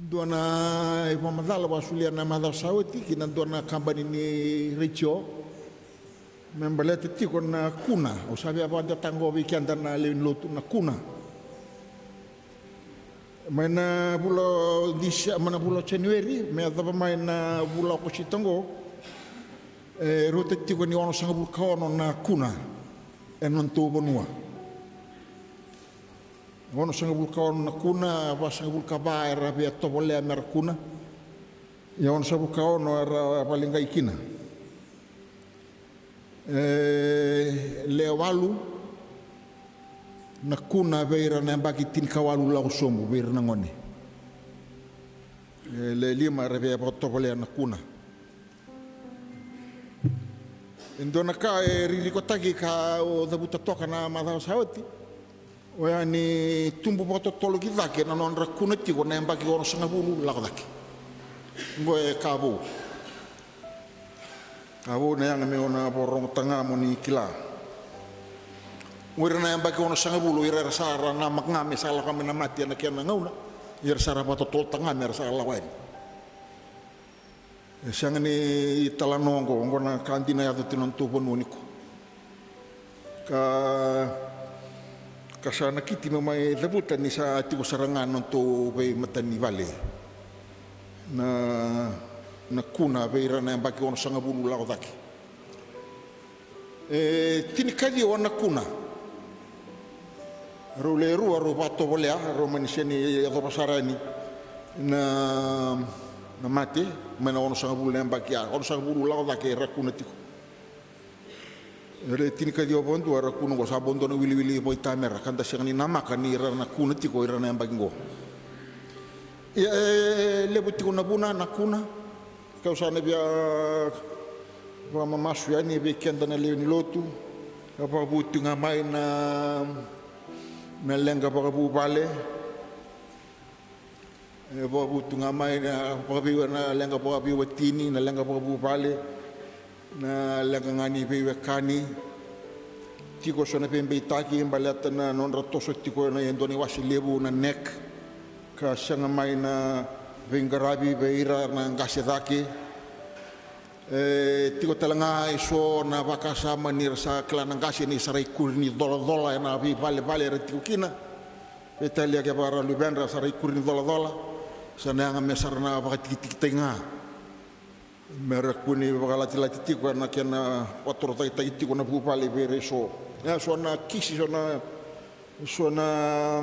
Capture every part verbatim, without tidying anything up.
Dua na ivakamacala au a solia na macawa sa oti ki na dua na kabani ni retio me baleta tiko na kuna. Au sa via vakadewataka oqo vei keda na lewe ni lotu, na kuna. Mai na vula o Dise-, mai na vula o Janueri me yacova mai na vula o Okosita oqo, e rauta tiko ni onosagavulu ka ono na kuna ena nodatou vanua. Onosagavulu ka ono na kuna, vasagavulu ka va era via tovolea mera kuna, ia onosagavulu ka ono era vakaleqai kina. E lewe walu na kuna vei ira na yabaki tinikawalu lako sobu vei ira na gone. E lewe lima era via vakatovolea na kuna. E dua na ka e ririkotaki ka au cavuta toka na macawa sa oti, oya ni tubu vakatotolo ki cake na nodra kuna tiko na yabaki onosagavulu lako cake. Oqo e ka vou. Ka vou na yaga meu na vakarogotaka ga mo ni kila. O ira na yabaki onosagavulu, o ira era sa ra namaka ga me sa lako mai na mate ena kena gauna, ia era sa ra vakatotolotaka ga me ra sa lako yani. E sega ni italanoa oqo, oqo na ka dina e yaco tiko na nodatou vanua nikua. Ka, ka sa nakiti meu mai cavuta ni sa tiko sara ga na nodatou veimatanivale na, na kuna vei ira na yabaki onosagavulu lako cake. E tinikaciwa na kuna. Rau lewe rua rau vakatovolea, rau mani sega ni yacova sara yani na, na mate mai na onosagavulu na yabaki, a onosagavulu lako cake era kuna tiko. Era tinikaciwa vakadua era kuna oqo, sa bau dua na wiliwili vakaitamera ka da sega ni namaka ni ra na kuna tiko o ira na yabaki oqo. Ia e levu tiko na vuna na kuna. Kau sa na via vakamamasu yani vei keda na lewe ni lotu, ka vakavu tiko ga mai na, na leqa vakavuvale. E vakavu tiko ga mai na vakaveiwa, na leqa vakaveiwatini, na leqa vakavuvale, na leqa ga ni veiwekani. Tiko so na veibeitaki baleta na nodra toso tiko ena dua na iwase levu na NEC, ka sega mai na veiqaravi vei ira na qase cake. E tiko tale ga eso na vakasama ni ra sa kila na qase ni sa ra ikuri ni colacola ena veivalevale era tiko kina. Veitalia kevaka ra luvedra sa ra ikuri ni colacola, sa na yaga me sa ra na vakatikitikitaki ga, me ra kua ni vakalatilati tiko ena kena vakatorocaketaki tiko na vuvale vei ira eso. E so na kisi, so na, so na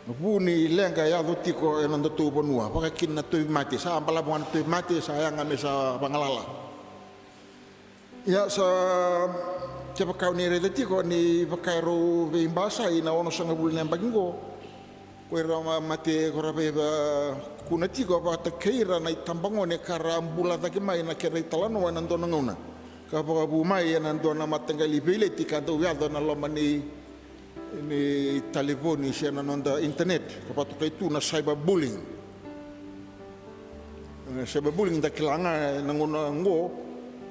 vu ni leqa e yaco tiko ena nodatou vanua, vaka kina na tauvimate. Sa balavu ga na tauvimate, sa yaga me sa vagalala. Ia sa kevaka o ni raica tiko ni vaka e rau veibasai na onosagavulu na yabaki oqo, ko ira mate ko ra veivakuna tiko vata kei ira na itabagone ka ra bula cake mai na kedra italanoa ena dua na gauna, ka vakavu mai ena dua na mataqali veileti ka dau yaco ena loma ni, ni talevoni se na noda internet, ka vakatokai tu na cyberbullying. E, cyberbullying da kila ga ena gauna oqo,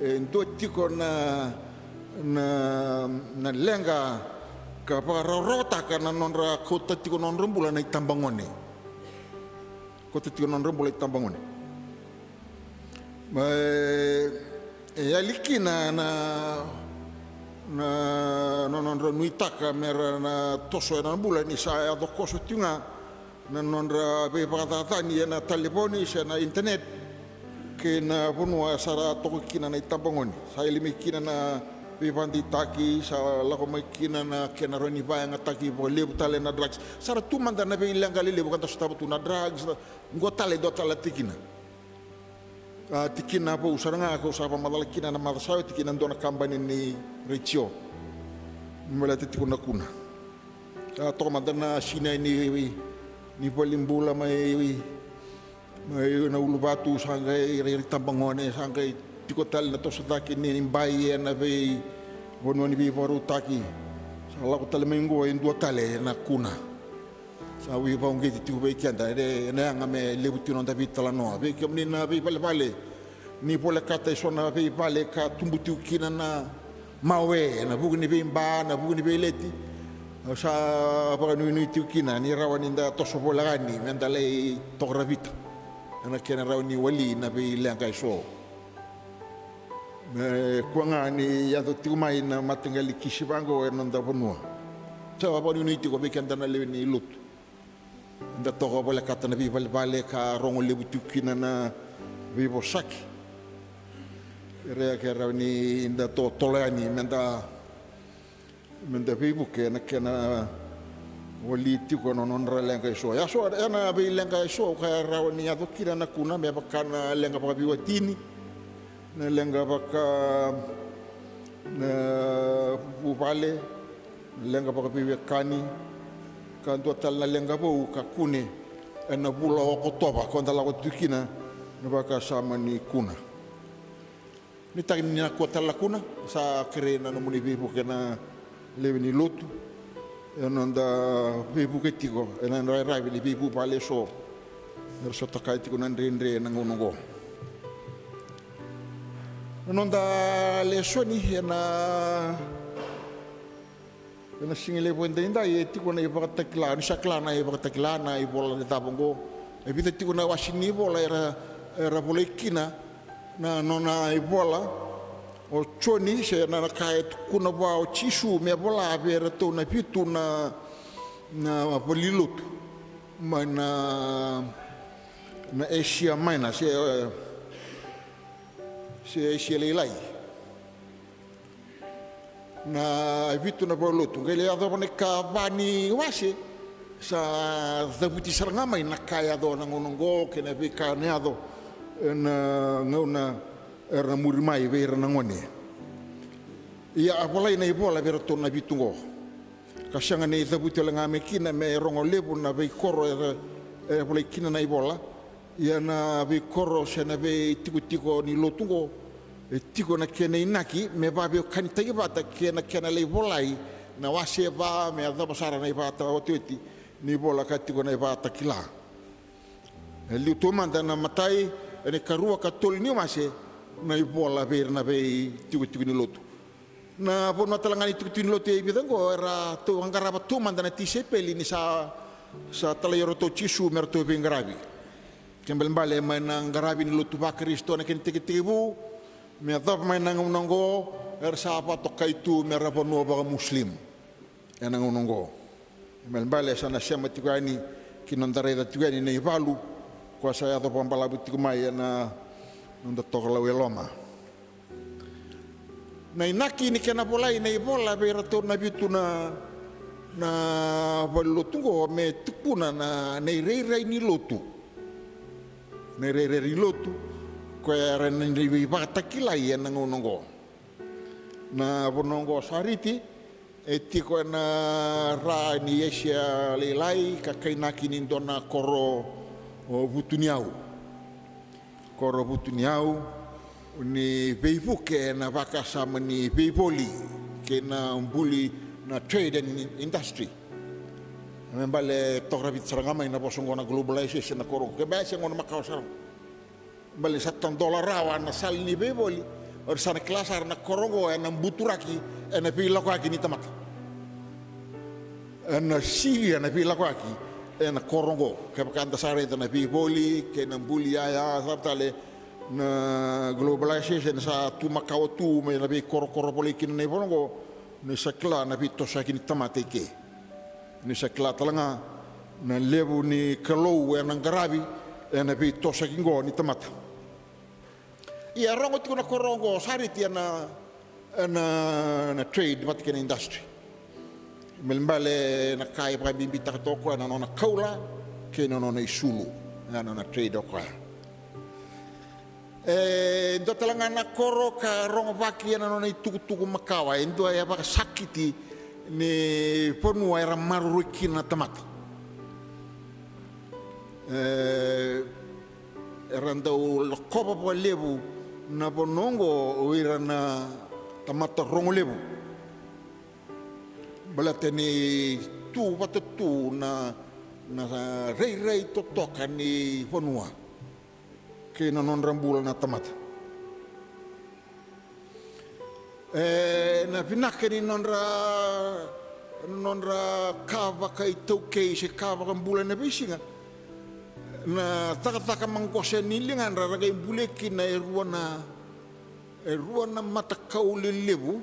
e dua tiko na, na, na leqa ka vakarawarawataka na nodra kauta tiko na nodra bula na itabagone. Kauta tiko na nodra bula itabagone. Ma, e, e yali kina na, na, na nodra nuitaka me ra na toso ena bula ni sa yaco koso tiko ga na nodra veivakacacani ena talevoni se na internet kei na vanua sa ra toka kina na itabagone. Sa yali mai kina na veivakadeitaki, sa lako mai kina na kena rawa ni vakayagataki vakalevu tale na drugs. Sa ra tu mada na veileqa lelevu ka da sotava tu na drugs, oqo tale e dua tale na tikina. A tikina vou sara ga kau sa vakamacala kina na macawa sa oti kei na dua na kabani ni retio me baleta tiko na kuna. A toka mada na sinai ni, ni valenibula mai, mai na uluvatu, sa qai ira, ira itabagone, sa qai tiko tale na toso cake ni, ni bai ena veivanua ni veivakarautaki. Sa lako tale mai oqo e dua tale na kuna. Sa veivakauqeti tiko vei keda, e, ena yaga me levu tiko na noda veitalanoa. Vei kemuni na veivalevale, ni volekata eso na veivale ka tubu tiko kina na mawe ena vuku ni veiba, na vuku ni veileti. Au sa vakanuinui tiko kina ni rawa ni da toso voleka yani me da lai tokaravita ena kena rawa ni wali na veileqa eso. Me kua ga ni yaco tiko mai na mataqali kisi vaqo ena noda vanua. Sa vakanuinui tiko vei keda na lewe ni lotu. Da toka volekata na veivalevale ka rogo levu tiko kina na veivosaki. Ira ke rawa ni da totolo yani me da, me da veivuke na kena wali tiko na nodra leqa eso. Ya so, ena veileqa eso ka rawa ni yaco kina na kuna me vaka na leqa vakaveiwatini, na leqa vaka na vuvale, na leqa vakaveiwekani, ka dua tale na leqa vou ka kune ena vula o Okotova, ko da lako tu kina na vakasama ni kuna. Ni taki ni na kua tale na kuna, sa kerei na nomuni veivuke na lewe ni lotu. Ena noda veivuke tiko ena rairai ni veivuvale eso. Era sotakaya tiko na dredre ena gauna oqo. Na noda lesoni ena, ena siga levu edaidai e tiko na ivakatakila, ni sa kila na ivakatakila na ivola ni cava oqo. E vica tiko na wase ni ivola era, era volai kina na nona ivola o Joni, se na, na ka e tukuna vua o Jisu me vola vei iratou na vitu na, na valenilotu mai na, na Asia Minor, se, se Asia Lailai. Na vitu na valenilotu, qai lai yacova na ikava ni wase, sa cavuti sara ga mai na ka e yaco na gauna oqo kei na veika na yaco ena gauna era na muri mai vei ira na gone. Ia a volai na ivola vei iratou na vitu oqo. Ka sega ni cavuti wale ga mai kina me rogo levu na veikoro era, e volai kina na ivola. Ia na veikoro se na veitikotiko ni lotu oqo e tiko na kena inaki me vaveiwekanitaki vata kei na kena lai volai na wase va me yacova sara na ivakataotioti ni ivola ka tiko na ivakatakila. E liu taumada na imatai, ena ikarua ka tolu ni wase na ivola vei ira na veitikotiko ni lotu. Na vanua tale ga ni tikotiko ni lotu e vica oqo eratou a qarava taumada na tisaipeli ni sa, sa talai iratou o Jisu me ratou veiqaravi. Kena ibalebale mai na qaravi ni lotu vaKarisito ena kena itekitekivu me yacova mai na gauna oqo era sa vakatokai tu me ra vanua vakaMuslim. Ena gauna oqo. Kena ibalebale sa na sema tiko yani ki na noda raica tiko yani na ivalu koya sa yaco vakabalavu tiko mai ena noda tokalau e loma. Na inaki ni kena volai na ivola vei iratou na vitu na, na valenilotu oqo me tukuna na, na irairai ni lotu. Na irairai ni lotu koya era na veivakatakilai ena gauna oqo. Na vanua oqo o Sariti e tiko ena ra ni Asia Lailai ka kainaki ni dua na koro vutuniyau. Koro vutuniyau ni veivuke ena vakasama ni veivoli kei na buli na trade and industry. Kena ibalebale tokaravita sara ga mai na vosa oqo na globalization na koro oqo. Kena ibalebale se gauna makawa sara. Baleta sa tadola rawa na sala ni veivoli, o ira sa na kila sara na koro oqo ena buturaki ena veilakoyaki ni tamata. Ena sivia na veilakoyaki ena koro oqo. Kevaka eda sa raica na veivoli kei na buli yaya, sa tale na globalization sa tu makawa tu mai na veikorokoro volai kina na ivola oqo, ni sa kila na veitosoyaki ni tamata i ke. Ni sa kila tale ga na levu ni Kalou ena qaravi ena veitosoyaki oqo ni tamata. Ia rogo tiko na koro oqo o Sariti ena, ena, na trade vata kei na industry. Kena ibalebale na ka e vakabibitaka toka o koya na nona kaula kei na nona isulu. Na nona trade o koya. E dua tale ga na koro ka rogovaki ena nona itukutuku makawa, e dua e vakasakiti ni vanua era maroroi kina na tamata. E, era dau lakova vakalevu na vanua oqo o ira na tamata rogo levu. Baleta ni tu vata tu na, na rairai totoka ni vanua kei na nodra bula na tamata. E, na vinaka ni nodra Na nodra ka vakaitaukei se ka vakabula ena veisiga, na cakacaka maqosa ni ligadra ra qai bulia kina e rua na, e rua na matakau lelevu.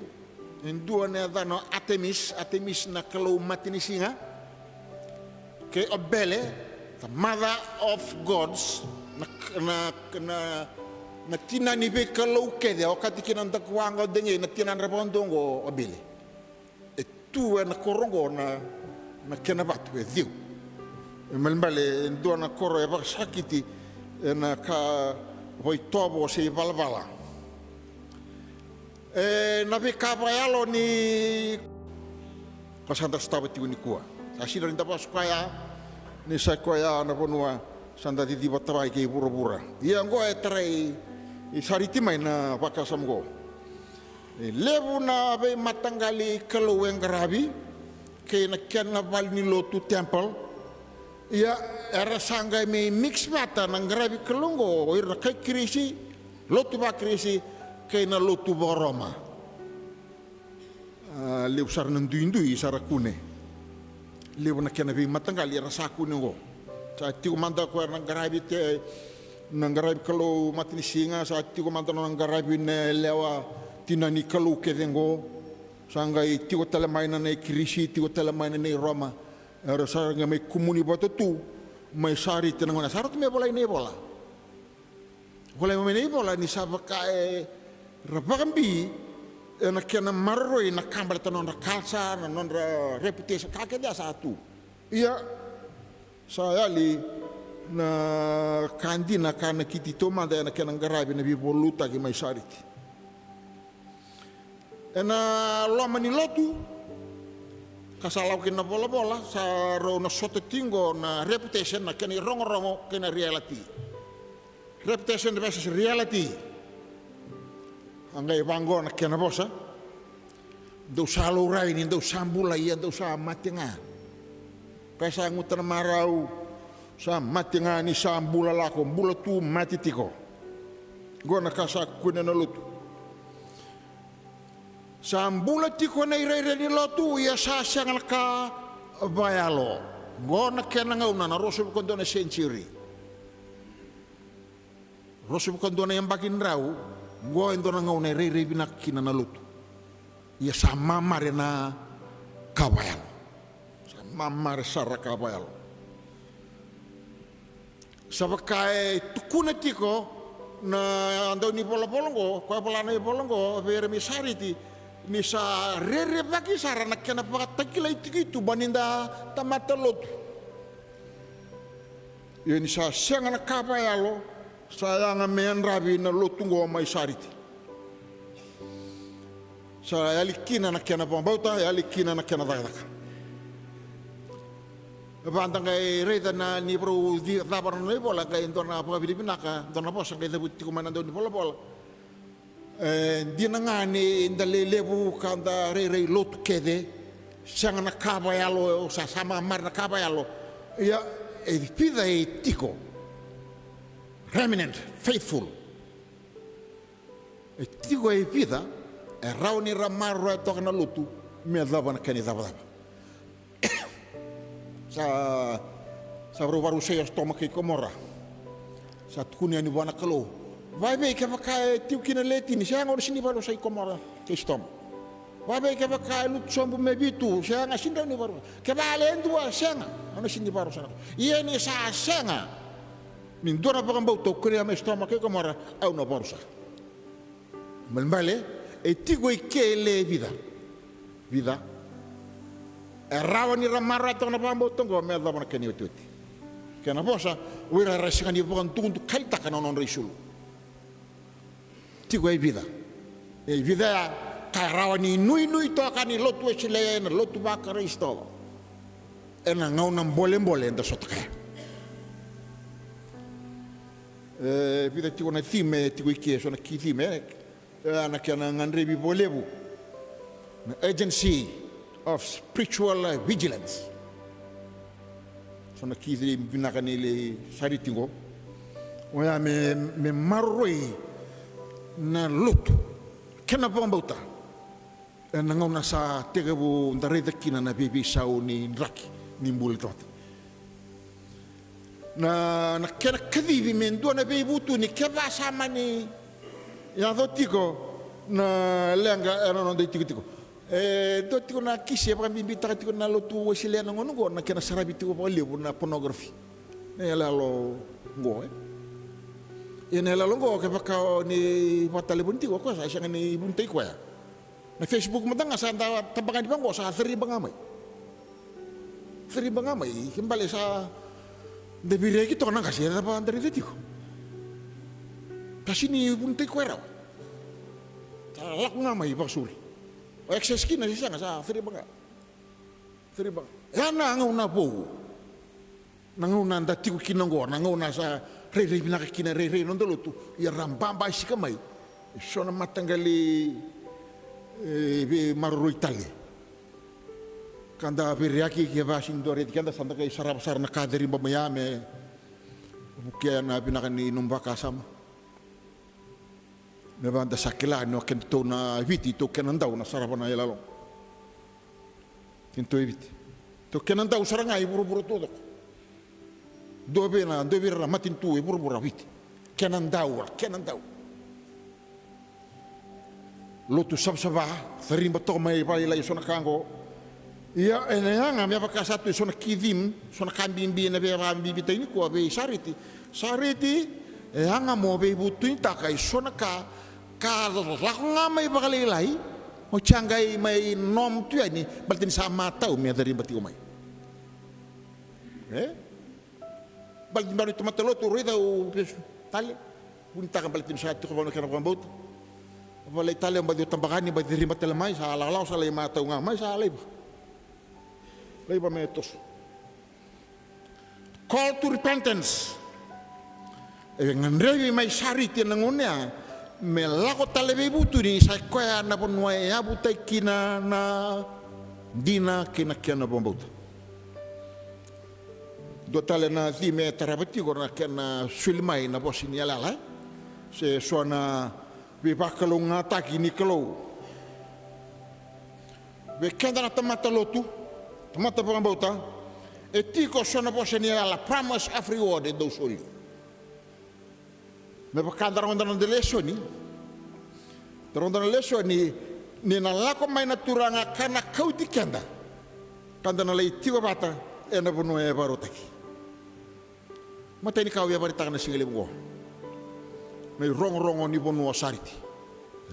E dua na yacana o Artemis, Artemis na kalou matanisiga, kei o Pele, the mother of gods, na, na, na, na tina ni veikalou kece. Okati kina na dakuwaqa o Danieli, na tinadra vakadua oqo o Pele. E tu ena koro oqo na, na kena vatu e ciu. E balebale e dua na koro e vakasakiti ena ka vakaitovo se ivalavala. E na veika vakayalo ni ka sa da sotava tiko nikua. Sa sega ni da vakasuka ya ni sa koya na vanua sa da ciciva tavai kei vuravura. Ia oqo e tarai i Sariti mai na vakasama oqo. E levu na veimataqali kalou e qaravi kei na kena valenilotu, temple. Ia era sa qai mai mix vata na qaravi kalou oqo, o ira na kai Kirisi, lotu vaKirisi, kei na lotu vaRoma. A, levu sara na duidui sa ra kune. Levu na kena veimataqali era sa kune oqo. Sa tiko mada ko era na qaravi te, na qaravi kalou matanisiga, sa tiko mada na qaravi na yalewa, tina ni kalou kece oqo. Sa qai tiko tale mai na nei Kirisi, tiko tale mai na nei Roma. Era sa qai mai kumuni vata tu mai Sariti na gauna sa rauta me volai na ivola. Volai mai na ivola ni sa vaka e ra vakabi ena kena maroroi na ka baleta na nodra culture, na nodra reputation, ka kece sa tu. Ia sa yali na ka dina ka nakiti taumada ena kena qaravi na veivakalotutaki mai Sariti. Ena loma ni lotu ka sa lako kina na volavola, sa rau na sota tiko na reputation, na kena irogorogo kei na reality. Reputation versus reality. A qai vaqo na kena vosa: Dou sa laurai ni dou sa bula, ia dou sa mate ga. Ka sa guta na marau, sa mate ga, ni sa bula lako, bula tu, mate tiko. Qo na ka sa kune na lotu. Sa bula tiko na irairai ni lotu, ia sa sega na ka vakayalo. Qo na kena gauna, na ruasagavulu ka dua na century. Ruasagavulu ka dua na yabaki drau, qo e dua na gauna e rairai vinaka kina na lotu. Ia sa mamare na ka vakayalo. Sa mamare sara ka vakayalo. Sa vaka e tukuna tiko na dau ni volavola oqo, koya vola na ivola oqo vei ira mai Sariti, ni sa rerevaki sara na kena vakatakilai tiko i tuba ni da tamata lotu. Ia ni sa sega na ka vakayalo, sa yaga me yadravi na lotu oqo mai Sariti. Sa yali kina na kena vakabauta, yali kina na kena cakacaka. Vada qai raica na ni varau cava na nona ivola, qai dua na vakavinavinaka, dua na vosa qai cavuti tiko mai na dau ni volavola. E dina ga ni da lelevu ka da rairai lotu kece, sega na ka vakayalo, sa, sa mamare na ka vakayalo. Ia e vica e tiko, remnant, faithful. E tiko e vica e rawa ni ra maroroya toka na lotu me yacova na kena icavacava. Sa, sa vakarusai o Sotoma kei Komora. Sa tukuni yani vua na Kalou: Vavei kevaka e tiko kina le tini? Sega, au na sega ni vakarusai Komora kei Sotoma. Vavei kevaka e lutu sobu me vitu? Sega, sega ni vakarusai. Kevaka le dua? Sega, au na sega ni vakarusai. Ia ni sa sega ni dua na vakabauta, au kunea mai Sotoma kei Komora, au na vakarusa. Balebale e tiko i ke le vica. Vica e rawa ni ra maroroya toka na vakabauta oqo me yacova na kena iotioti. Kena vosa, o ira era sega ni vakadukadukalitaka na nodra isulu. Tiko e vica. E vica ya ka e rawa ni nuinui toka ni lotu Wesele, na lotu vaKarisito. Ena gauna bolebole eda sota kaya. E vica tiko na theme e tiko i ke, so na key theme, e, e na kena gadrevi vakalevu na urgency of spiritual vigilance. So na key theme vinaka ni lai Sariti qo, oya me, me maroroi na lotu, kena vakabauta. Ena gauna sa tekivu da raica kina na veiveisau ni draki ni bula ni tamata. Na, na kena kacivi me dua na veivutuni kevaka sa mani yaco tiko na leqa ena noda itikotiko. E dua tiko na kisi e vakabibitaka tiko na lotu Wesele ena gauna oqo, na kena saravi tiko vakalevu na pornography. Na iyaloyalo oqo, e. Ia na iyaloyalo oqo kevaka o ni vakatalevoni tiko, o koya sa sega ni vunitaki koya. Na Facebook mada ga sa da tabaka ni vaqo sa cariba ga mai. Cariba ga mai, ke bale sa da viriaki toka na qase, e cava da raica tiko. Ka sega ni vunitaki koya rawa. Sa lako ga mai vakasauri. O access kina se sega, sa cariba ga. Cariba ga. Ya na gauna vou. Na gauna da tiko kina oqo, na gauna sa rairai vinaka kina, rairai noda lotu, ia ra babasika mai eso na mataqali, e, veimaroroi tale. Ka da veiraki, kevaka sega ni dua raici keda, sa da qai sarava sara na ka cariba mai ya me vukea na vinaka ni nomu vakasama. Me vaka da sa kila ni o kedatou na Viti, tou kena dau na sarava na iyaloyalo. Kedatou e Viti, tou kena dau sara ga i vuravura taucoko. Dua vei na, dua vei ira na matanitu e vuravura, Viti. Kena dau, kena dau. Lotu savasava, cariba toka mai vakalailai eso na ka oqo. Ia, ena yaga me vaka sa tu eso na key theme, eso na ka bibi ena veivakabibitaki nikua vei Sariti. Sariti, e yaga mo veivutunitaka eso na ka, ka lako ga mai vakalailai, oti a qai mai norm tu yani, baleta ni sa matau me cariba tiko mai. E? Baleta ni bera ni tamata lotu, raica au vesu tale. Vunitaka baleta ni sa tiko vaka na kena vakabauta. Valai tale, baci o tabaka yani, baci riba tale mai, sa lakolako, sa lai matau ga mai, sa laiva. Laiva me toso. Call to repentance. E gadrevi mai Sariti ena gauna ya me lako tale veivutuni, sa i koya na vanua e yavutaki kina na dina kei na kena vakabauta. Dua tale na cime e tarava tiko na kena soli mai na vosa ni yalayala, e? Se so na veivakalougatataki ni Kalou. Vei keda na tamata lotu, tamata vakabauta, e tiko so na vosa ni yalayala, promise of reward e dau soli. Me vaka da rogoca na noda lesoni, da rogoca na lesoni, ni na lako mai na Turaga ka na kauti keda, ka da na lai tiko vata ena vanua e vakarautaki. Matai ni ka au via vakaraitaka na siga levu oqo, na irogorogo ni vanua o Sariti.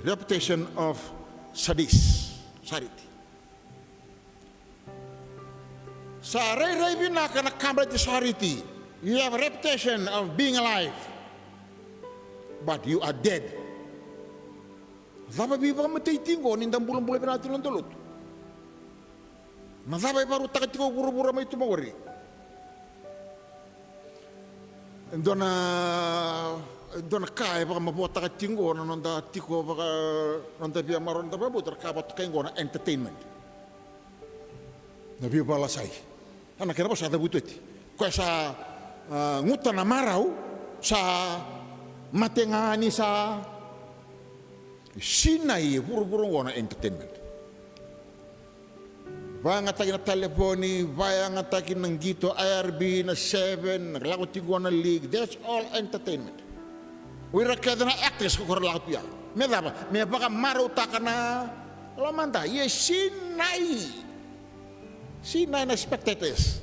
Reputation of Sardis, Sariti. Sa rairai vinaka na kaburaki Sariti. You have a reputation of being alive, but you are dead. Cava e veivakamatei tiko ni da bulabula vinaka tiko na noda lotu? Na cava e vakarautaka tiko vuravura mai tu mai qori? E dua na, e dua na ka e vakamavoataka tiko na noda tiko vaka, noda via maroroi, noda vakabauta, na ka vakatokai oqo na entertainment. Na veivakalasai. A, na kena vosa sa cavuti oti. Koya sa, a, guta na marau, sa mate ga ni sa sinai e vuravura oqo na entertainment. Vakayagataki na talevoni, vakayagataki na qito, I R B, na Seven, na lako tiko na league, that's all entertainment. O ira kece na actors ko ra lako tu ya. Me cava? Me vakamarautaka na lomada. Ia sinai. Sinai na spectators.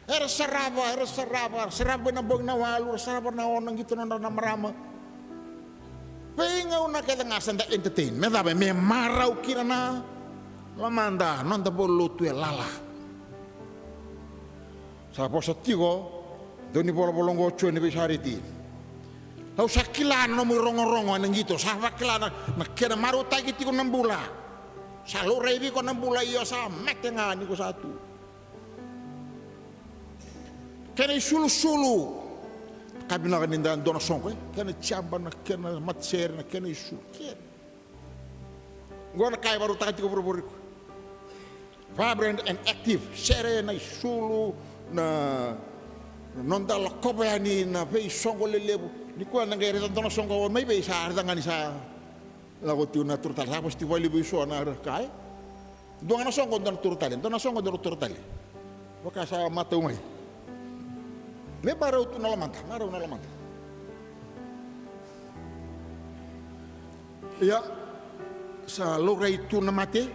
Era sarava, era sarava, sarava mai na bogi na walu, era sarava na ono, qito nodra na marama. Veigauna kece ga sa da entertain. Me cava? Me marau kina na lomada, noda valenilotu e lala. Sa vosa tiko, dau ni volavola oqo o Joni vei Sariti. Au sa kila na nomu irogorogo ena qito, sa vakila na, na kena marautaki tiko na bula. Sa laurai vei iko na bula, io sa mate ga ni ko sa tu. Kena isulusulu. Ka vinaka ni da dua na soqo, e? Kena jaba, na kena matasere, na kena isulu. Kena. Oqo na ka e vakarautaka tiko vuravura iko. Vibrant and active. Sere, na isulu, na, na noda lakova yani na veisoqo lelevu. Nikua na qai raica dua na soqo mai vei, sa raica ga ni sa Lako tiko na toro tale, sa vosa tiko vakalevu i so na ka e. Dua ga na soqo dua na toro tale, dua na soqo dua na toro tale. Vaka sa matau mai. Me marau tu na lomada, marau na lomada. Ia, sa laurai tu na mate.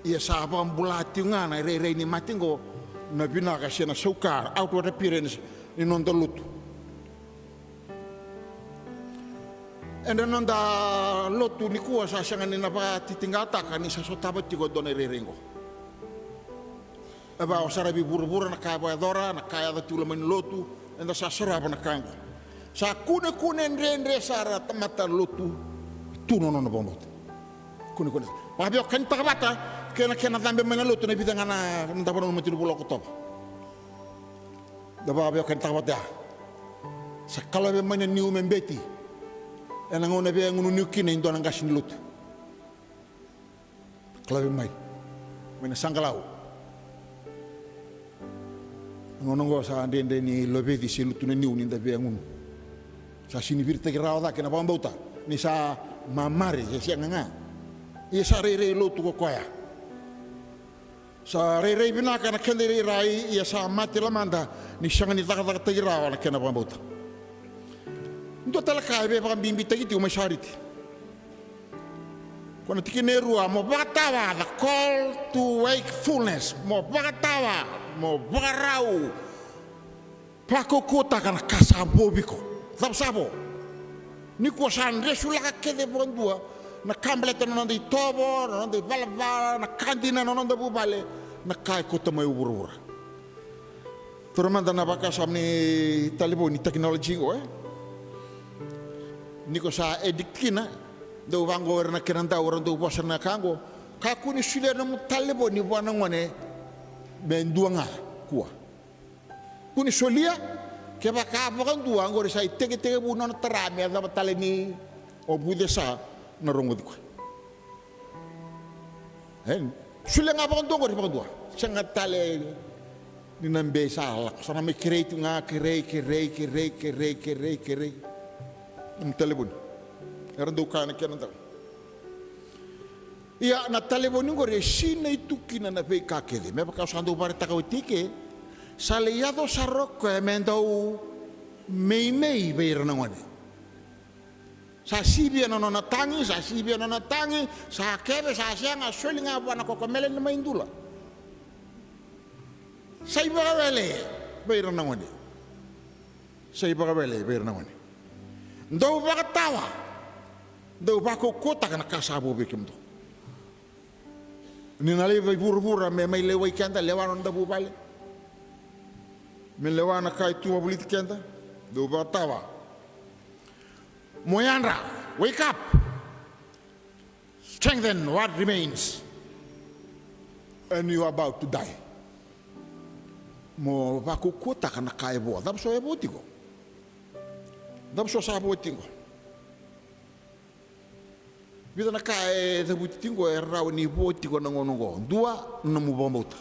Ia sa vakabula tiko ga na irairai ni mate oqo, na vinaka se na saukar, outward appearance ni noda lotu. Ena noda lotu nikua sa sega ni na vakatitiqataka ni sa sotava tiko e dua na irairai oqo. E vaka o saravi vuravura na ka e vakayacora, na ka e yaco tiko loma ni lotu, eda sa sarava na ka oqo. Sa kunekune dredre sara na tamata lotu tu na nona vakabauta. Kunekune. Vakaveiwekanitaka vata kei na kena cabe mai na lotu na vica ga na, na davo na matanitu vula o Okotova. Da vakaveiwekanitaka vata ya. Sa kalove mai na niu me beti. Ena gauna e via gunu niu kina e dua na qase ni lotu. Kalove mai, mai na saqalau. Na gauna oqo sa dredre ni loveci se lutu na niu ni da via gunu. Sa sega ni viritaki rawa cake na vakabauta ni sa mamare se sega ga. Ia sa rairai lotu ko koya. Sa rairai vinaka na keda irairai, ia sa mate lomada ni sega ni cakacakataki rawa na kena vakabauta. Dua tale ka e veivakabibitaki tiko mai Sariti. Ko na tikina e rua, mo vakatawa, the call to wakefulness, mo vakatawa, mo vakarau. Vakaukauwataka na ka sa vo vei iko. Cava sa vo? Nikua sa dresulaka kece vakadua na ka baleta na noda itovo, na noda ivalavala, na ka dina na noda vuvale, na ka e kauta mai vuravura. Taura mada na vakasama ni talevoni, technology qo, e? Ni ko sa addict kina, dau vaqo ira na kena dau, era dau vosa na ka qo. Kakua ni solia nomu talevoni vua na gone me dua ga kua. Kua ni solia, kevaka vakadua qori sa itekitekivu nona tara me yacova tale ni o vucesa na rogoci koya. E, solia ga vakadua qori vakadua. Sega tale ni na bei sa lako. Sa na mai kerei tu ga, kerei, kerei, kerei, kerei, kerei, kerei. Nomu talevoni. Era dau kaya na kena dau. Ia na talevoni qori e sinai tu kina na veika kece. Me vaka au sa dau vakaraitaka oti ke, sa lai yaco sara o koya me dau meimei vei ira na gone. Sa sivia na nona tagi, sa sivia na nona tagi, sa keve, sa sega, soli ga vua na kokomele ni mai dula. Sa ivakawele vei ira na gone. Sa ivakawele vei ira na gone. Dau vakatawa. Dau vakaukauwataka na ka sa vo vei kemudou. Ni na laiva i vuravura me mai lewai keda, lewa na noda vuvale. Me lewa na ka e tu wavoliti keda. Dau vakatawa. Mo yadra, wake up. Strengthen what remains. And you are about to die. Mo vakaukauwataka na ka e vo. Cava so e vo tiko? Cava so sa vo tiko? Vica na ka e cavuti tiko e rawa ni vo tiko na gauna oqo. Dua, na nomu vakabauta.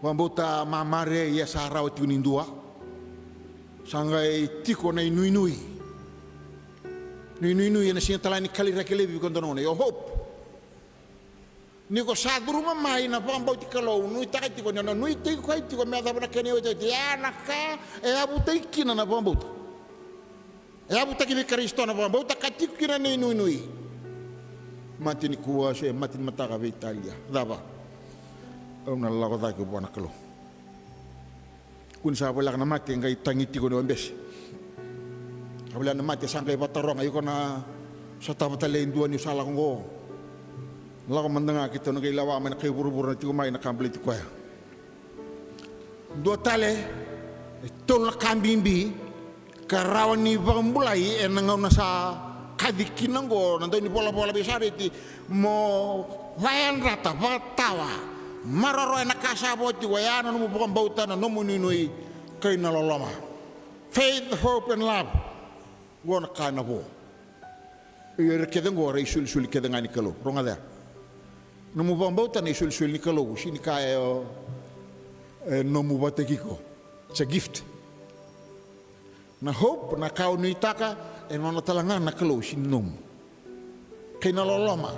Vakabauta mamare, ia sa rawa tiko ni dua. Sa qai tiko na inuinui. Na inuinui ena sega tale ni kaliraki laivi vei iko dua na gauna. Your hope. Ni ko sa curuma mai na vakabauti Kalou, nuitaka tiko ni o na nuitaki koya tiko me yacova na kena iotioti. Ia na ka e yavutaki kina na vakabauta. E yavutaki vei Karisito na vakabauta ka tiko kina na inuinui. Mate nikua se mate ni mataka vei Talia. Cava? Au na lako cake vua na Kalou. Kua ni sa voleka na mate qai tagi tiko ni obese. Sa voleka na mate sa qai vataroga, iko na sotava tale e dua niu sa lako oqo. Lako mada ga keitou na qai lewa mai na kai vuravura na tiko mai na ka baleti koya. Dua tale, e tolu na ka bibi ka rawa ni vakabulai ena gauna sa kaci kina oqo na dau ni volavola vei Sareti, mo vayadrata, vakatawa, maroroya na ka sa vo tiko, oya na nomu vakabauta, na nomu nuinui, kei na loloma. Faith, hope and love. Oqo na ka ena vo. Ira kece oqo era isolisoli kece ga ni Kalou. Rogoca ya. Nomu vakabauta na isolisoli ni Kalou, sega ni ka e, e nomu vakataki iko. It's a gift. Na hope, na ka o nuitaka, e nona tale ga na Kalou, sega ni nomu. Kei na loloma.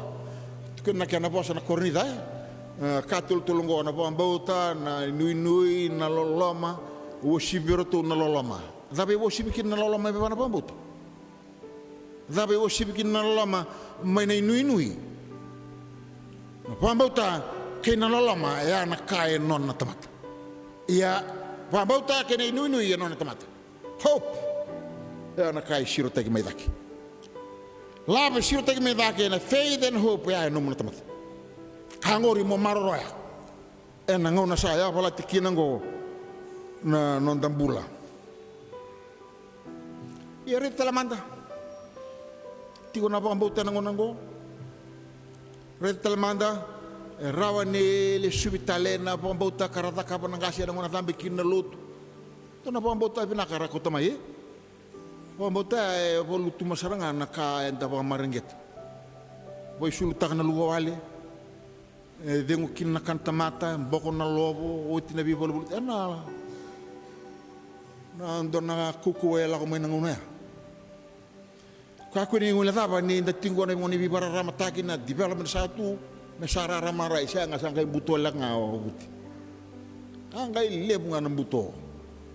Tukuna na kena vosa na Korinica, e? E, ka tolutolu oqo, na vakabauta, na inuinui, na loloma. Uasivi vei iratou na loloma. Cava e uasivi kina na loloma me vaka na vakabauta? Cava e uasivi kina na loloma mai na inuinui? Na vakabauta kei na loloma, e a na ka e nona na tamata. Ia, vakabauta kei na inuinui e nona na tamata. Hope. E a na ka e sirotaki mai cake. Love e sirotaki mai cake, na faith and hope, e a e nomu na tamata. Ka qori mo maroroya. Ena gauna sa yavalati kina oqo na noda bula. Ia raica tale mada. Tiko na vakabauta ena gauna oqo. Raica tale mada. E rawa ni lesuvi tale na vakabauta ka ra cakava na qase ena gauna cabe kina na lotu. Dua na vakabauta vinaka ra kauta mai, e? Vakabauta e vakalutuma sara ga na ka eda vakamareqeta. Vaisulutaka na luvawale. E cegu kina na kana tamata, boko na lovo, oti na veivaluvalu. Ena, na dua na kaukauwa e lako mai na gauna ya. Kakua ni guilecava ni da tiko na gauna ni veivakararamataki, na development sa tu, me sa rarama rai, sega, sa qai butoleka ga o Vuti. A qai levu ga na buto.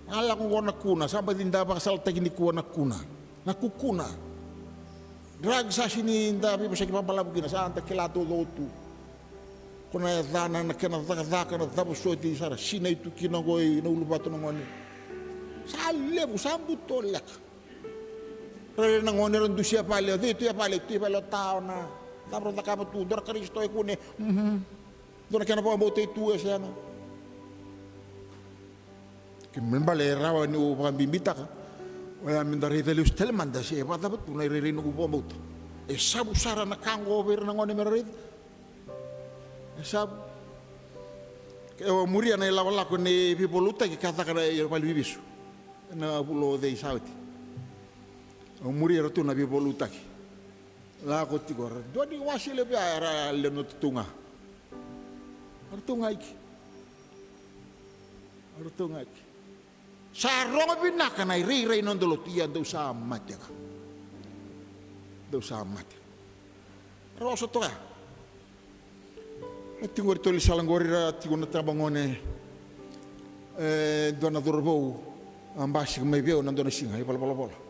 A lako oqo na kuna, sa baci da vakasalataki nikua na kuna. Na kukuna. Drug sa sini da veivosaki vakabalavu kina, sa da kila taucoko tu. Ko na yacana, na kena cakacaka, na cava soti, sa ra sinai tu kina oqo ina uluvatu na gone. Sa levu, sa butoleka. Rairai na gone ra dusia vale, o cei tu e vale, tu e vale o ta, o na. Cava ra cakava tu, dua ra Karisito e kune. Mhm. Dua na kena vakabauta e tu e sega. Kena ibalebale e rawa niu vakabibitaka. Oya meda raica lesu tale mada se e vakacava tu na irairai noqu vakabauta. E savu sara na ka oqo vei ira na gone mera raica. E savu. Ke o muria na ilakolako ni veivakalotutaki ka caka na vale ni veivesu. Ena vula o cei sa oti. O muria ratou na veivakalotutaki. Lako tiko ra dua ni wase levu ya era lewe ni tatou ga. Ratou ga iki. Ratou ga iki. Sa rogo vinaka na irairai ni noda lotu, ia dou sa mate ga. Dou sa mate. Ra oso toka ya. Ra tiko qori tolisala qori, ra tiko na tabagone. E dua na cauravou a basika mai vei au na dua na siga, e valavala.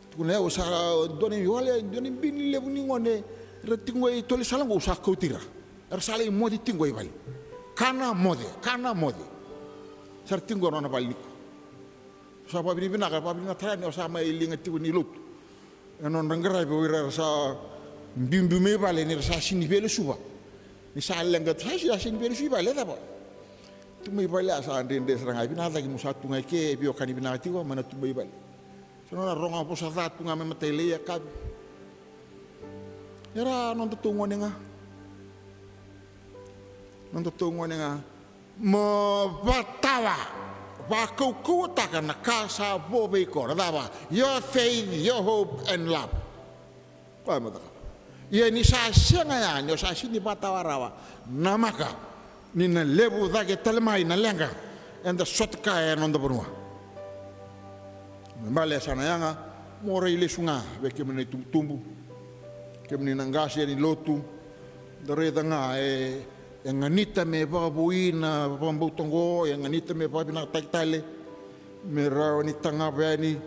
Tukuna, au sa dua na iwale, dua na ibini levu ni gone, ra tiko qo i tolisala qo, au sa kauti ira. Era sa lai moce tiko qo i vale. Kana moce, kana moce. Sa ra tiko qo na nona vale nikua. Sa vakavinavinaka, vakavinavinaka tale ni au sa mai liga tiko ni lotu. E nodra qaravi o ira era sa biubiu mai vale ni ra sa sini via lesuva. Ni sa leqa tu sa sini via lesu i vale, e cava? Tu mai vale a sa dredre sara ga, e vinaka cake mo sa tu ga i ke, e veiwekani vinaka tiko, mai na tu mai vale. Sa nona rogo a vosa ca tu ga mai matai, lai yakavi. Era nodatou gone ga. Nodatou gone ga. Mo vatawa, vakaukauwataka na ka sa vo vei iko, na cava? Your faith, your hope and love. Koya mo cakava. Ia ni sa sega ya, ni o sa sini vatawa rawa, namaka ni na levu cake tale mai na leqa eda sota kaya ena noda vanua. Bale sa na yaga, mo rai lesu ga vei kemuni na itubutubu, kemuni na qase ni lotu, da raica ga e, e ganita me vakavoui na vakabauta oqo, e ganita me vakavinakataki tale, me rawa ni tagava yani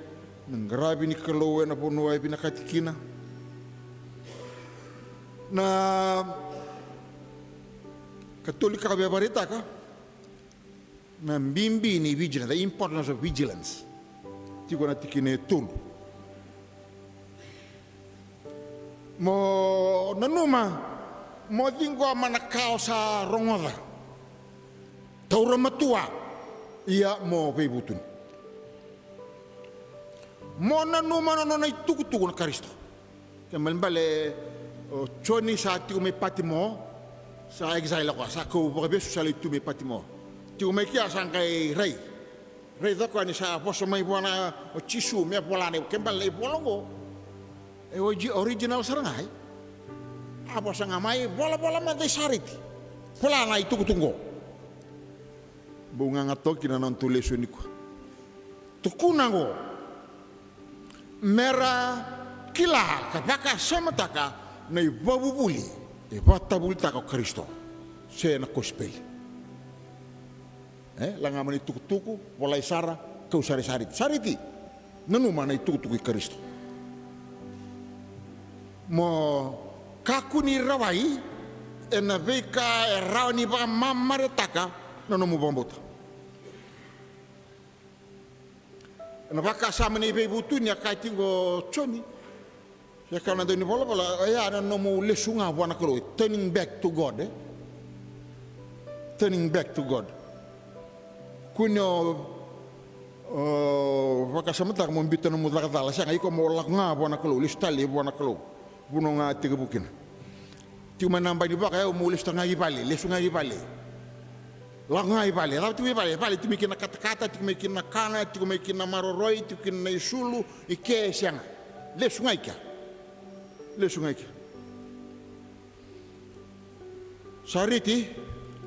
na qaravi ni Kalou ena vanua e vinakati kina. Na Katolika via vakaraitaka na bibi ni vigilance, the importance of vigilance. Tiko na tikina e tolu. Mo nanuma, mo ciqoma na ka o sa rogoca. Taura matua, ia mo veivutuni. Mo nanuma na nona itukutuku na Karisito. Kena ibalebale o Joni sa tiko mai Patimo, sa exile o koya, sa kau vakavesu, sa lai tu mai Patimo. Tiko mai kea sa qai rai. Raica o koya ni sa vosa mai vua na o Jisu me vola na ivola, kena ibalebale na ivola oqo e oji-, original sara ga, e. A vosa ga mai, volavola mada i Sariti. Vola na itukutuku oqo. Bau gaga toka kina na nodatou lesoni nikua. Tukuna oqo. Mera kila ka vakasamataka Na ivakavuvuli e vakatavulitaka o Karisito se na kosipeli. E laga mai na itukutuku, volai sara, kau sara i Sariti. Sariti, nanuma na itukutuku i Karisito. Mo kakua ni rawai ena veika e rawa ni vakamamaretaka na nomu vakabauta. Ena vakasama ni veivutuni a kaya tiko o Joni, se ka na dau ni volavola, oya na nomu lesu ga vua na Kalou, turning back to God, e? Turning back to God. Kua ni o, o vakasamataka mo biuta na nomu caka cala, sega, iko mo lako ga vua na Kalou, lesu tale vua na Kalou. Vanua ga tekivu kina. Tiko mai na bai ni vaka, e, au mo lesu ga i vale, lesu ga i vale. Lako ga i vale, cava tiko i vale, vale tiko mai kina na katakata, tiko mai kina na kana, tiko mai kina na maroroi, tiko kina na isulu, i ke, sega. Lesu ga i kea. Lesu ga i kea. Sariti,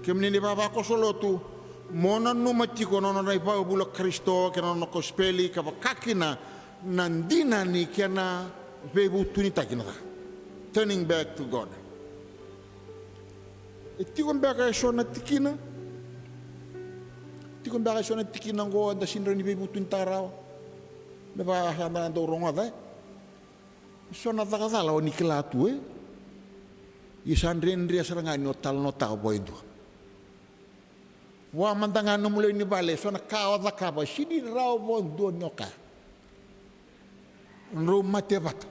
kemuni na ivavakoso lotu, mo nanuma tiko na nona ivakavuvuli o Karisito kei na nona kosipeli, ka vaka kina na dina ni kena veivutunitaki na ca. Turning back to God. E tiko beka eso na tikina, tiko beka eso na tikina oqo eda sega ni veivutunitaka rawa? Me vaka sa da dau rogoca, e? Eso na caka cala o ni kila tu, e? Ia sa dredre sara ga ni o talanoataka vua e dua. Vua mada ga nomu lewe ni vale, eso na ka o cakava, sega ni rawa vua e dua ni o kaya. Drau mate vata.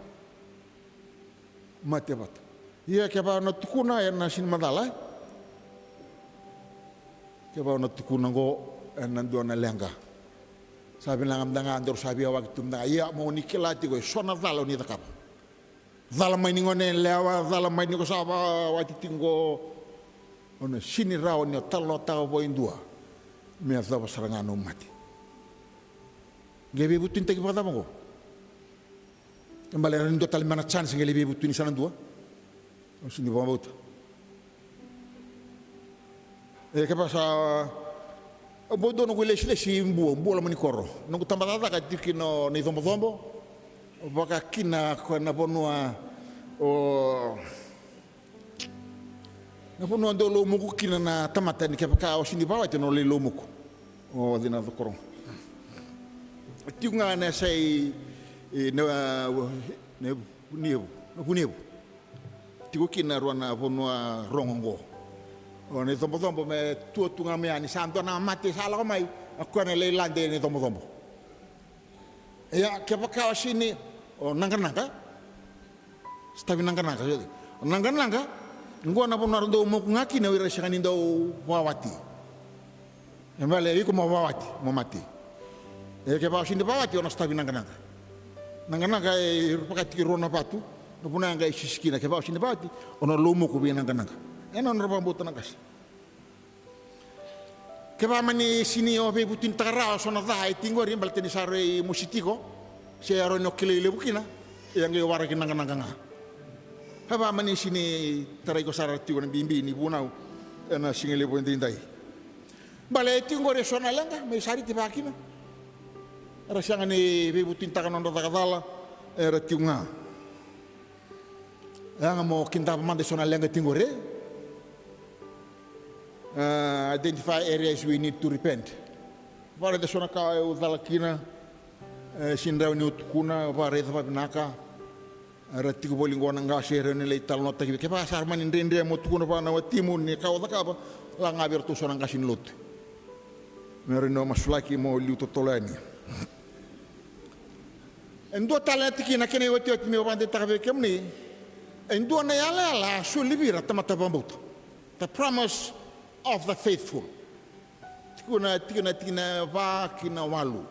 Mate vata. Ia kevaka o na tukuna, ena sega ni macala, e? Kevaka o na tukuna oqo, ena dua na leqa. Sa vinaka mada ga, daru sa via waki tu mada ga. Ia mo ni kila tiko eso na cala o ni cakava. Cala mai ni gone yalewa, cala mai ni ko sa vakawati tiko oqo. O na sega ni rawa ni o talanoataka vua e dua me yacova sara ga na nomu mate. Qai veivutunitaki vakacava oqo? Kena ibalebale e rawa ni dua tale me na chance, qai lai veivutuni sa na dua. Au sega ni vakabauta. E kevaka sa, au bau dua noqu ilesilesi i Bua, Bua, loma ni koro. Noqu tabacakacaka e tiko kina o Naicobocobo. Vaka kina ko na vanua o, na vanua dau loumuku kina na tamata, ni kevaka o sega ni vakawati o na lai loumuku. O cina cokorogo. Tiko ga na yasai, e, na, na Vunievu, na Vunievu. Tiko kina rua na vanua rogo oqo. O Naicobocobo me tua tu ga mai yani, sa dua na mate sa lako mai, o koya na lai lade Naicobocobo. Ia kevaka o sega ni, o Naqanaqa. Sotavi Naqanaqa. O Naqanaqa, oqo na vanua ra dau moku ga kina o ira sega ni dau vakawati. E vale, iko mo vakawati, mo mate. E kevaka o sega ni vakawati, o na sotavi Naqanaqa. Naqanaqa e vakatiki rua na vatu, na vanua ya qai sisi kina. Kevaka o sega ni vakawati, o na loumuku vei Naqanaqa. E na nodra vakabauta na qase. Kevaka mani sega ni o veivutunitaka rawa so na ca e tiko qori, baleta ni sa rui mosi tiko, se e rawa ni o kilai levu kina, ia qai waraki Naqanaqa ga. Kevaka mani sega ni tarai iko sara tiko na bibi ni vunau ena siga levu edaidai. Bale e tiko qori eso na leqa mai Sariti vaka kina. Era sega ni veivutunitaka na nodra caka cala, era tiko ga. Yaga mo kidava mada eso na leqa tiko qori. Ah, identify areas we need to repent. Vakaraica eso na ka au cala kina, e sega ni rawa niu tukuna, vakaraica vavinaka. Era tiko voli qo na qase, e rawa ni lai talanoataki vei, kevaka sa mani dredre mo tukuna vua na watimu ni ka o cakava, lako ga vei iratou so na qase ni lotu. Me rawa ni o masulaki mo liu totolo yani. E dua tale na tikina kena iotioti meu vakadeitaka vei kemuni. E dua na yalayala a soli vei ira tamata vakabauta. The promise of the faithful. Tikina, tikina, tikina va ki na walu.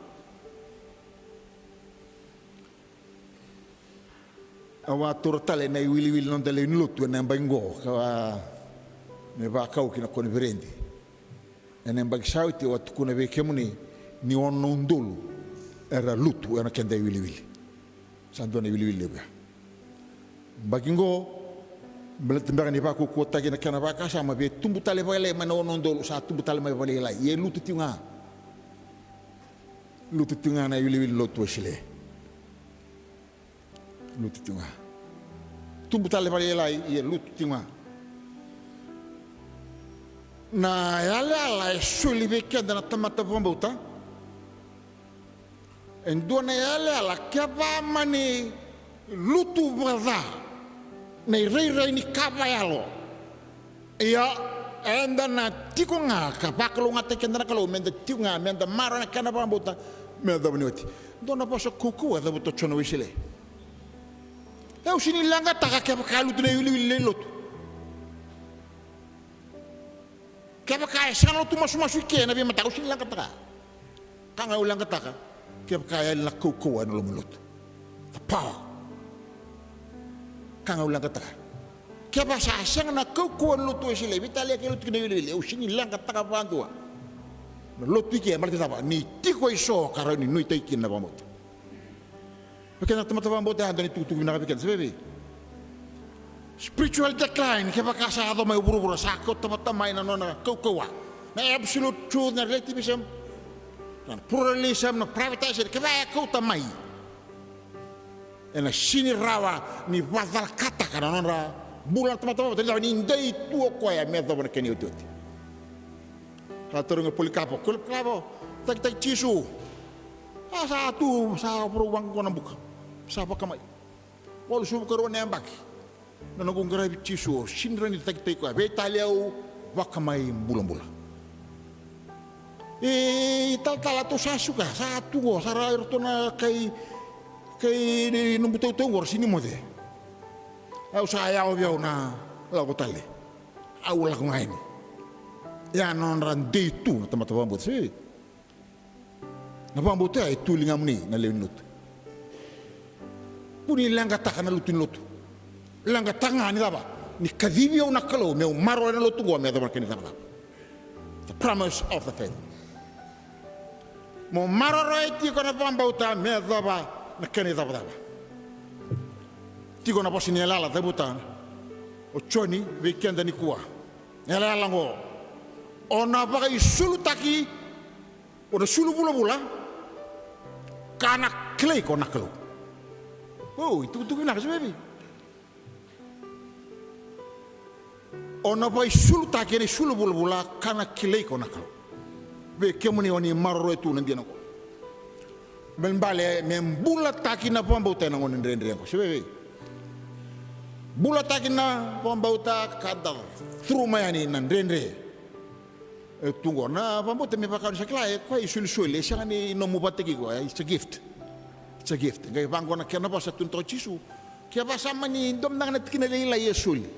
Au a taura tale na iwiliwili na noda lewe ni lotu ena yabaki qo, ka me vakau ki na koniferedi. Ena yabaki sa oti au a tukuna vei kemuni ni ono na udolu era lutu ena keda iwiliwili. Sa dua na iwiliwili levu ya. Yabaki qo, baleta beka ni vakaukauwataki na kena vakasama, via tubu tale vakalailai mai na ono na udolu, sa tubu tale mai vakalailai. Ia e lutu tiko ga. Lutu tiko ga na iwiliwili lotu Wesele. Lutu tiko ga. tubu tale vakalailai, ia lutu tiko ga. Na yalayala e soli vei keda na tamata vakabauta. E dua na yalayala, kevaka mani lutu vakaca na irairai ni ka vakayalo, ia eda na tiko ga ka vakalougatataki keda na Kalou, meda tiko ga, meda maroroya na kena vakabauta me yacova ni oti. Dua na vosa kaukauwa e cavuta o Joni Wesele. E, au sega ni leqataka kevaka e lutu na iwiliwili lewe ni lotu. Kevaka e sega na lotu masumasu i ke ena veimataka, au sega ni leqataka. Ka ga au leqataka, kevaka e yali na kaukauwa ena loma ni lotu. The power. Ka ga au leqataka. Kevaka sa sega na kaukauwa ena lotu Wesele, veitalia kei lotu kina iwiliwili, au sega ni leqataka vakadua. Na lotu i ke e baleta cava? Ni tiko eso ka rawa ni nuitaki kina na vakabauta. Vei keda na tamata vakabauta, ya e dua na itukutuku vinaka vei keda, se vei? Spiritual decline, kevaka sa yaco mai o vuravura, sa kauta vata mai na nona kaukauwa. Na absolute truth, na relativism, na pluralism, na privatization, kevaka e kauta mai, ena sega ni rawa ni vakacalakataka na nodra bula na tamata vakabauta, ni rawa ni dei tu o koya me yacova na kena iotioti. Sa tarogi o Polikapo, Polikapo, takitaki Jisu. A sa tu, sa vakarau vaqo na buka. Sa vakamai. Walusagavulu ka rua na yabaki na noqu qaravi Jisu, au sega ni rawa ni takitaki koya. Veitalia au vakamai bulabula. E talatala, tou sa suka, sa tu qo, sa ra iratou na kai, kai ni noqu tautau qo, ra sega ni moce. Au sa yawa vei au na lako tale. Au lako ga yani. Ia na nodra dei tu na tamata vakabauta, se Na vakabauta ya e tu e ligamuni na lewe ni lotu. Kua ni leqataka na lutu ni lotu. Leqataka ga ni cava? Ni kacivi au na Kalou meu maroroya na lotu oqo me yacova na kena icavacava. The promise of the faith. Mo maroroya tiko na vakabauta me yacova na kena icavacava. Tiko na vosa ni yalayala cavuta o Joni vei keda nikua. Na yalayala oqo. O na vakaisulutaki O na sulu vulavula ka na kilai iko na Kalou. O, itukutuku vinaka, se vei? O na vakaisulutaki ena isulu vulavula ka na kilai iko na Kalou. Vei kemuni o ni maroroya tu na dina oqo. Me bale me bulataki na vakabauta ena gauna dredre oqo, se vei? Bulataki na vakabauta ka da curuma yani na dredre. E tu oqo na vakabauta me vaka ni sa kila, e koya isolisoli, e sega ni nomu vata kei iko, it's a gift. It's a gift. Qai vaqo na kena vosa tu na toka Jisu. Kevaka sa mani dua mada ga na tikina lailai e soli.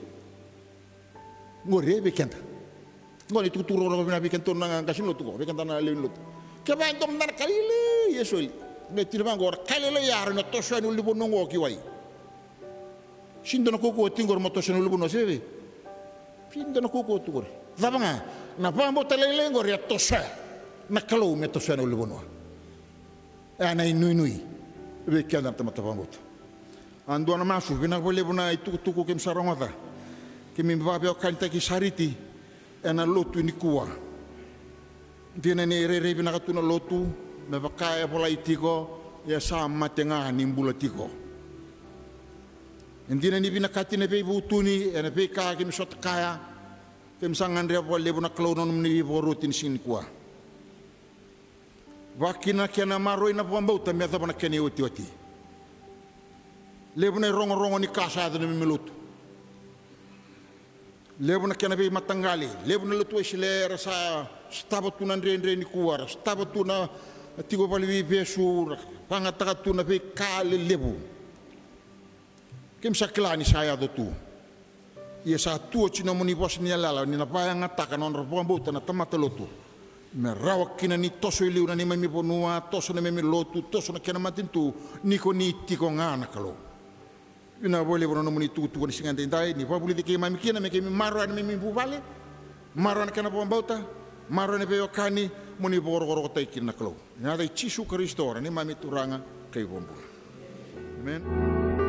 Qori e vei keda. Qori na itukutuku rokoroko vinaka vei keda na qase ni lotu qo, vei keda na lewe ni lotu. Kevaka e dua mada ga na ka lailai e soli. Qai tini vaqo, ra ka lailai ya, ra na toso yani ulunivanua oqo ki wai. Sega ni dua na kaukauwa tiko qori mo toso yani ulunivanua, se vei? Sega ni dua na kaukauwa tu qori. Cava ga? Na vakabauta lailai qori e tosoya na Kalou me toso yani ulunivanua. E a na inuinui vei keda na tamata vakabauta. A dua na masu, vinaka vakalevu na itukutuku keimami sa rogoca. Keimami vakaveiwekanitaki Sariti ena lotu nikua. Dina ni rairai vinaka tu na lotu, me vaka e volai tiko, e sa mate ga ni bula tiko. E dina ni vinakati na veivutuni ena veika keimami sota kaya, keimami sa gadreva vakalevu na Kalou na nomuni veivakaroti ni siga nikua. Vakakina na kena maroroi na vakabauta me yacova na kena iotioti. Levu na irogorogo ni ka sa yaco ena neimami lotu. Levu na kena veimataqali, levu na lotu Wesele era sa sotava tu na dredre nikua, ra sotava tu na tiko valeniveivesu, ra vakayagataka tu na veika lelevu. Keimami sa kila ni sa yaco tu. Ia sa tu oti na nomuni vosa ni yalayala ni na vakayagataka na nodra vakabauta na tamata lotu. Me rawa kina ni toso i liu na neimami vanua, toso na neimami lotu, toso na kena matanitu, ni ko ni tiko ga na Kalou. Vinaka vakalevu na nomuni tukutuku ni siga edaidai, ni vakavulici keimami kina me keimami maroroya na neimami vuvale, maroroya na kena vakabauta, maroroya na veiwekani, mo ni vakarokorokotaki kina na Kalou. Ena yaca i Jisu Karisito, na neimami Turaga kei Vakabula. Amen.